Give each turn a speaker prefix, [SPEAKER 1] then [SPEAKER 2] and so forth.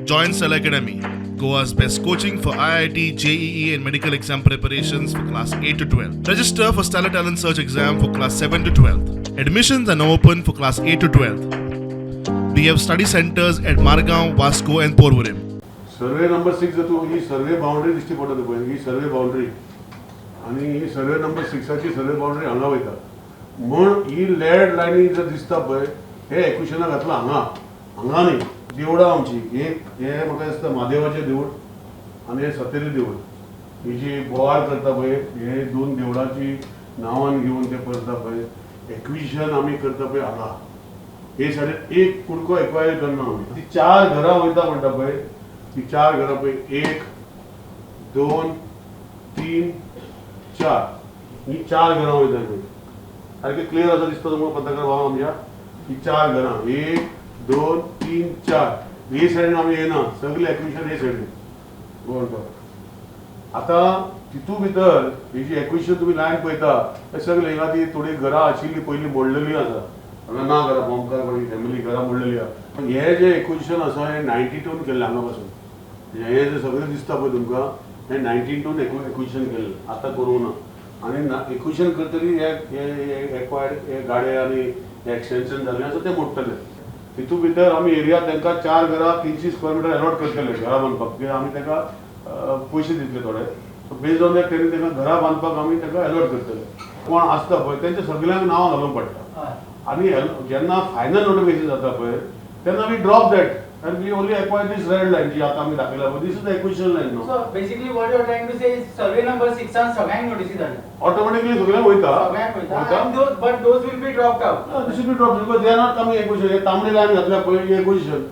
[SPEAKER 1] Join Stellar Academy, Goa's best coaching for IIT, JEE, and medical exam preparations for class 8 to 12. Register for Stellar Talent Search exam for class 7 to 12. Admissions are now open for class 8 to 12. We have study centers at Margao, Vasco, and Porvorim.
[SPEAKER 2] Survey number 6 जातून ही survey boundary दिश्टी पडटा पळय, ही survey boundary आनी ही survey number 6ची survey boundary हांगा वयता. म्हूण ही lead लायनी जर दिसता पळय, हे एक्विशना घातला हांगा, हांगा न्ही. देवळां आमची एक हे म्हाका दिसता म्हादेवाचें देवूळ आनी हे सतेरी देवूळ. ही जी बोवाळ करता पळय, हे दोन देवळाची नांवान घेवन ते करता पळय, एक्विशन आमी करता पळय हांगा. हे सायडीन एक कुडको एक्वायर करना आमी. ती चार घरां वयता म्हणटा पळय, ती चार घरां पळय, एक, दोन, तीन, चार, ही चार घरां वयता पळय. सारकें क्लियर आसा दिसता तुमकां, पत्रकार भाव आमच्या? ही चार घरां, एक, दोन, तीन, चार, हे सायडीन आमी येना. सगळे एक्विशन हे सायडीन गोवन. आतां तितू भितर ही जी एक्विशन तुमी लायन पळयता, ते सगळे हिंगा ती थोडी घरां आशिल्ली पयलीं मोडलेली आसा. हांगा ना घरां, बोमकार कोणी फॅमिली घरां मोडलेली आसा. पण हे जे एक्विशन आसा, हे 92 केल्लें हांगा पासून. हे जे सगळें दिसता पळय तुमकां, हे 92 एक्विशन केल्लें, आतां करूंक ना. आनी एक्विशन करतरी हे हे एक्वायर्ड हे गाडे आनी एक्सटेन्शन जाल्लें आसा तें मोडटले. तितू भितर आमी एरिया तांकां चार घरां 300 स्क्वेअर मिटर अलॉट करतले घरां बांदपाक, कित्याक आमी तांकां पयशे दितले थोडे. सो बेस्ड ऑन that तेणी तांकां घरां बांदपाक आमी तांकां अलॉट करतले. कोण आसता पळय, तेंच्या सगल्यांक नांवां घालूंक पडटा. आनी जेन्ना फायनल नोटिफिकेशन जाता पळय, तेन्ना we drop that and we only acquire this red line जी आतां आमी दाखयला पळय. This is the acquisition line, no?
[SPEAKER 3] So basically what you are trying to say is survey number 6 सगळ्यांक नोटीसी धाडल्या.
[SPEAKER 2] ऑटोमॅटिकली सगळ्यांक वयता.
[SPEAKER 3] सगळ्यांक वयता and those, but those will be dropped out.
[SPEAKER 2] This will be drop because they are not coming acquisition. हे तांबडी line घातल्या पळय, ही एक्विशन.